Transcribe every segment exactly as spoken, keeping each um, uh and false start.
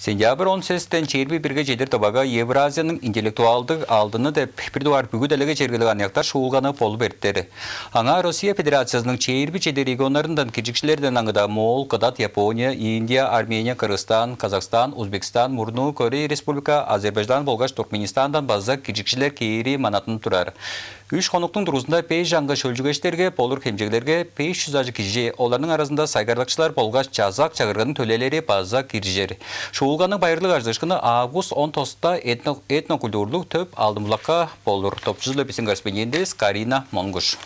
Сентябрь он сестен чээрби бирге чедир Тывага Евразияның интеллектуалдыг алдыны деп бир дугаар бүгү делеге чергелиг аныяктар шуулганы болуп эртер. Аңаа Россия Федерациязының чээрби чеди регионнарындан киржикчилерден аңыда Моол, Кыдат, Япония, Индия, Армения, Кыргызстан, Казахстан, Узбекстан, Мурнуу Корея Республика, Азербайджан болгаш Туркменистандан база киржикчилер кээри манатынып турар. Үш хонуктуң дургузунда беш аңгы шөлчүгештерге болур хемчеглерге беш чүс ажыг кижи, оларның аразында сайгарлакчылар болгаш чазак чагырганың төлээлери база киржир. Шуулганның байырлыг ажыдыышкыны август он тоста этно-, этнокультурлуг төп алдымбылакка болур. Топчузу-ла биздин корреспондентибиз Карина Монгуш.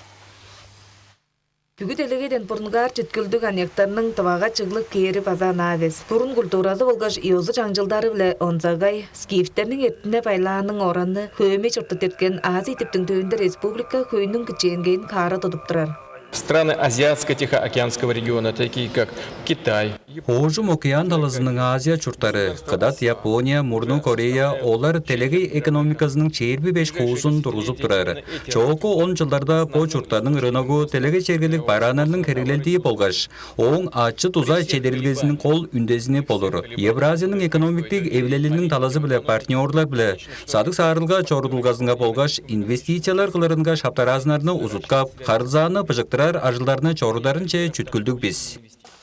Бүгү делегейден бурунгаар чүткүлдүг аныяктарның Тывага чыглып кээри база ынаа эвес. Бурун культуразы болгаш ёзу-чаңчылдары-биле онзагай, скифтерниң эртине байлааның ораны хөөмей чуртта деткен Азия диптиң төвүнде республика хөйнүң кичээнгейин хаара тудуп турар. Страны Азиатско-Тихоокеанского региона, такие как Китай. Оожум океан талазының Азия чурттары, Кыдат, Япония, Мурнуу Корея, олар делегей экономиказының чээрби беш хуузун тургузуп турар. Чоокку он чылдарда бо чурттарның рыногу делегей чергелиг барааннарның хереглелдии болгаш ооң ачы-дуза чедирилгезиниң кол үндезини болур. Евразияның экономиктик эвилелиниң талазы-биле партнерлар-биле садыг-саарылга чорудулгазынга болгаш инвестициялар кылырынга шаптараазыннарны узуткап, харылзааны быжыктырар ажылдарны чорударынче чүткүлдүг бис.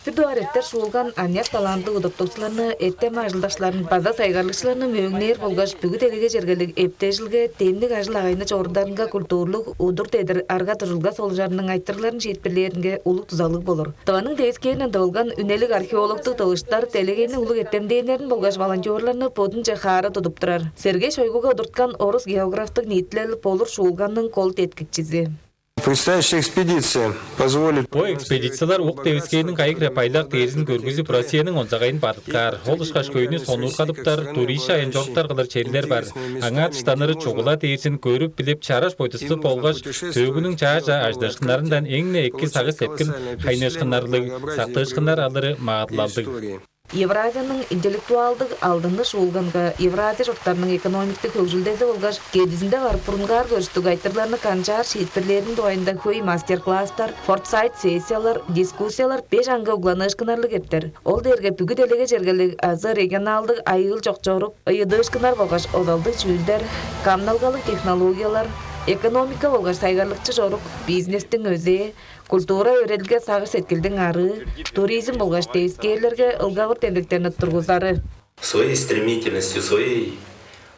Бир дугаар эртер шуулган аныяк талантылыг удуртукчуларны, эртем ажылдакчыларын база сайгарлыкчыларны мөөңнээр болгаш бүгү делегей чергелиг эптежилге демниг ажыл-агайны чорударынга культурлуг удур дедир арга-дуржулга солужарының айтырыгларын шиитпирлээринге улуг дузалыг болур. Тываның девискээринден тывылган үнелиг археологтуг тывыштар делегейниң улуг эртемденнерин болгаш волонтерларны бодунче хаара тудуп турар. Сергей Шойгуга удурткан орус географтык ниитилел болур шуулганның кол деткикчизи. Предстоящая экспедиция позволит... Бо экспедициялар ук девискээниң кайы хире байлак дээрзин көргүзүп, Россияның онзагайын бадыткаар. Ол ышкаш хөйнү сонуургадыптар, туризче аянчоруктар кылыр черлер бар. Аңаа дыштаныры чугула дээрзин көрүп билип, чараш бойдусту болгаш төөгүнүң чаа-чаа ажыдыышкыннарындан эң-не эки сагыш-сеткил, хайныышкыннарлыг, сактыышкыннар алыры маадылалдыг. Евразияның интеллектуалдыг алдыны шуулганга Евразия чурттарының экономиктик хөгжүлдези болгаш кедизинде бар бурунгаар көрүштүг айтырларны канчаар шиитпирлээриниң дугайында хөй мастер-класстар, форсайт-сессиялар, дискуссиялар беш аңгы угланыышкыннарлыг эртер. Ол дээрге бүгү делегей чергелиг азы регионалдыг айыыл чок чорук, ыйыдыышкыннар болгаш озалдыг чүүлдер, камналгалыг технологиялар, экономика болгаш сайгарлыкчы чорук, бизнестиң өзээ, культура, өөредилге, сагыш-сеткилдиң арыы, туризм болгаш девискээрлерге ылгавыр демдектерни тургузары. Своей стремительностью, своей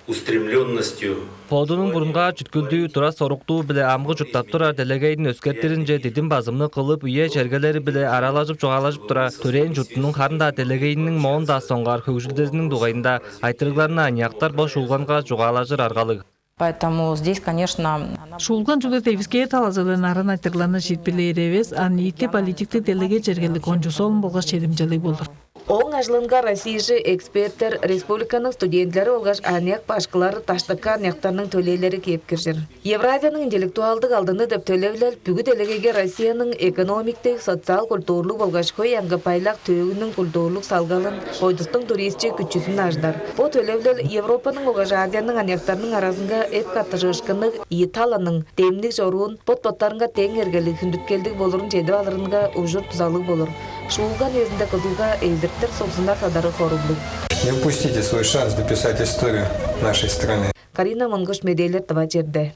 устремленностью. Бодунуң бурунгаар чүткүлдүү, тура-соруктуу-биле амгы чурттап турар делегейин өскертиринче дидим базымны кылып, үе-чергелери-биле аралажып, чугаалажып тура, төрээн чуртунуң, харын-даа делегейиниң моон-даа соңгаар хөгжүлдезиниң дугайында айтырыгларны аныяктар бо шуулганга чугаалажыр аргалыг. Поэтому здесь, конечно, она... Шуулган чүгле девискээр талазы-биле нарын айтырыгларны шиитпирлээр эвес, а ниити политиктиг делегей чергелиг кончуг солун болгаш чедимчелиг болур. Ооң ажылынга Россияже эксперттер, республиканың студентилери болгаш аныяк башкылар, даштыкы аныяктарның төлээлери кээп киржир. Евразияның интеллектуалдыг алдыны деп төлевилел бүгү делегейге Россияның экономиктиг, социал-культурлуг болгаш хөй аңгы байлак төөгүнүң культурлуг салгалын, бойдустуң туристче күчүзүн ажыдар. Бо төлевилел Европаның болгаш Азияның аныяктарының аразынга эп каттыжыышкынныг ийи таланың демниг чоруун, бот-боттарынга дең эргелиг хүндүткелдиг болурун чедип алырынга ужур-дузалыг болур. Шуулган үезинде кызылга эзиртир, суксунар садары хоруглуг. Не упустите свой шанс дописать историю нашей страны. Карина Монгуш, Медээлер, Тыва черде.